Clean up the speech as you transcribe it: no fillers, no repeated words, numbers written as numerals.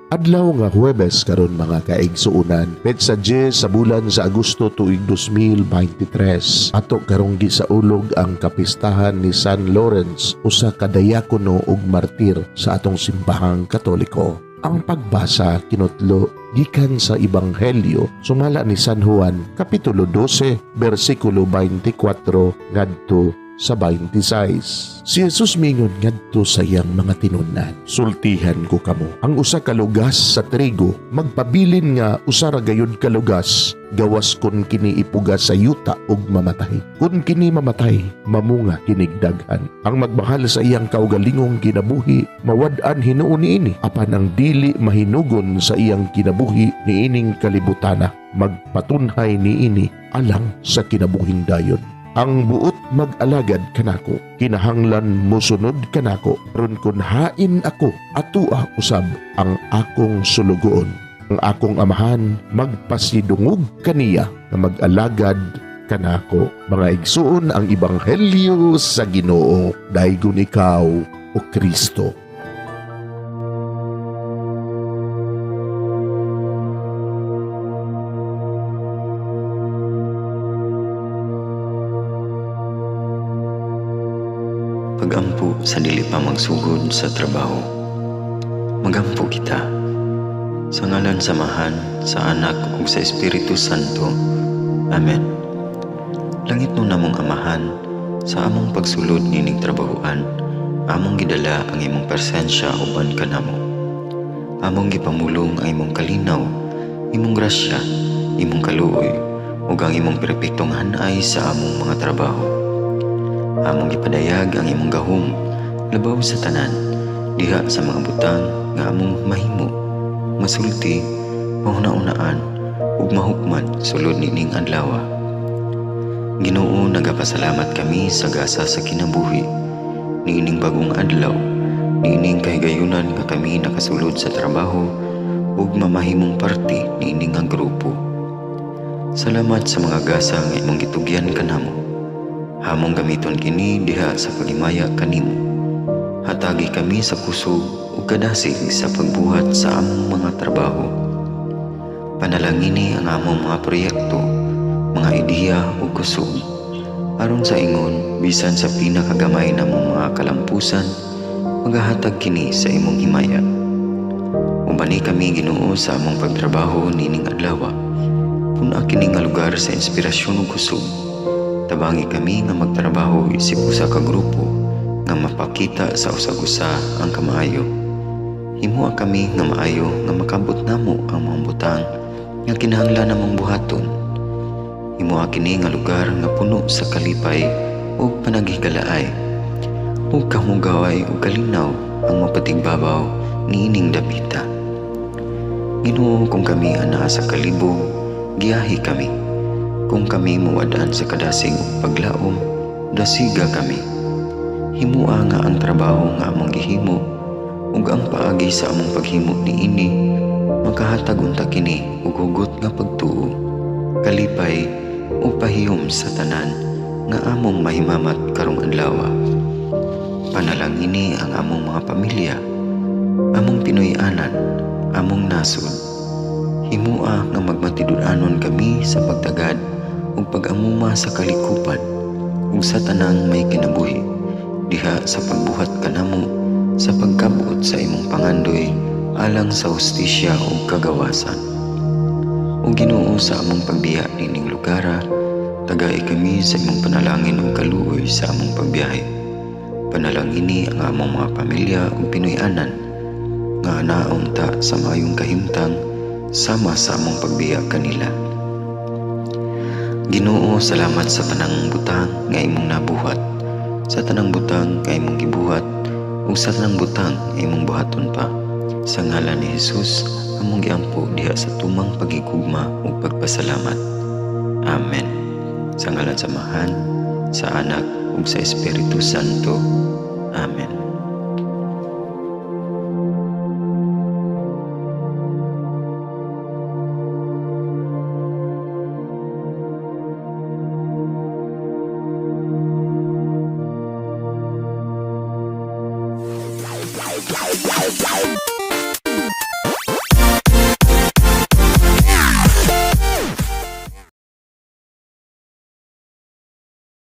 Adlaw nga Huwebes karon, mga kaigsuonan, petsa 10 sa bulan sa Agosto, tuig 2023. Ato karong gisaulog ang kapistahan ni San Lawrence, usa ka diakono ug martir sa atong Simbahang Katoliko. Ang pagbasa kinutlo gikan sa Ebanghelyo sumala ni San Juan, kapitulo 12, bersikulo 24 ngadto sa 26. Si Jesus mingon ngadto sa iyang mga tinun-an, "Sultihan ko kamo, ang usa ka lugas sa trigo magpabilin nga usa ra gayud ka lugas gawas kun kini ipugas sa yuta ug mamatay. Kun kini mamatay, mamunga kinig daghan. Ang magmahal sa iyang kaugalingong kinabuhi mawad-an hinuon niini, apan ang dili mahinugon sa iyang kinabuhi niining kalibutana magpatunhay niini alang sa kinabuhing dayon. Ang buot mag-alagad kanako, kinahanglan mosunod kanako. Aron kun hain ako, atua usab ang akong sulugoon. Ang akong Amahan magpasidungog kaniya nga mag-alagad kanako." Mga igsuon, ang ebanghelyo sa Ginoo. Daygon ikaw, o Kristo. Pagampo sa dili pa magsugod sa trabaho. Magampo kita. Sa ngalan sa Amahan, sa Anak ug sa Espiritu Santo. Amen. Langitnon namong Amahan, sa among pagsulod nining trabahoan, among gidala ang imong presensya uban kanamo. Among gipamulong ang imong kalinaw, imong grasya, imong kaluoy, ug ang imong perpektong hanay sa among mga trabaho. Among gipadayag ang imong gahom labaw sa tanan diha sa mga butang nga among mahimo, masulti, mahuna-unaan ug mahukman sulod nining adlaw. Ginoo, nagapasalamat kami sa gasa sa kinabuhi niining bagong adlaw, niining kahigayunan nga kami nakasulod sa trabaho ug mamahimong parte niini nga grupo. Salamat sa mga gasa nga imong gitugyan kanamo. Among gamiton kini diha sa paghimaya kanimo. Hatagi kami sa kusog ug kadasig sa pagbuhat sa among mga trabaho. Panalangini ang among mga proyekto, mga ideya ug kusog. Aron sa ingon, bisan sa pinakagamay namong mga kalampusan, magahatag kini sa imong himaya. Ubani kami, Ginoo, sa among pagtrabaho nining adlaw. Pun-a kini nga lugar sa inspirasyon ug kusog. Tabangi kami nga magtrabaho isip usa ka grupo nga mapakita sa usag-usa ang kamaayo. Himoa kami nga maayo nga makabot namo ang mga butang nga kinahanglan namong buhaton. Himoa kini nga lugar nga puno sa kalipay ug panaghigalaay. Ug kahugaway ug kalinaw ang mapatigbabaw niining dapita. Ginoo, kung kami anaa sa kalibog, giyahi kami. Kung kami mawad-an sa kadasig ug paglaom, dasiga kami. Himua nga ang trabaho nga among gihimo ug ang paagi sa among paghimo niini makahatag unta kini og hugot nga pagtuo, kalipay ug pahiyom sa tanan nga among mahimamat karong adlaw. Panalangini ang among mga pamilya, among Pinoy-anan, among nasod. Himua nga magmatinud-anon kami sa pagtagad ug pag-amuma sa kalikupan ug sa tanang may kinabuhi diha sa pagbuhat kanamo sa pagkabot sa imong pangandoy alang sa hustisya ug kagawasan. O Ginoo, sa among pagbiya nining lugara, tagai kami sa imong panalangin ug kaluoy sa among pagbiyahe. Panalangini ang among mga pamilya ug Pinoy-anan nga naunta sa maayong kahimtang sama sa among pagbiya kanila. Ginoo, salamat sa tanang butang nga imong nabuhat, sa tanang butang nga imong gibuhat, ug sa tanang butang nga imong buhaton pa. Sa ngalan ni Jesus, among giampo diha sa tumang pagigugma ug pagpasalamat. Amen. Sa ngalan sa Amahan, sa Anak ug sa Espiritu Santo. Amen.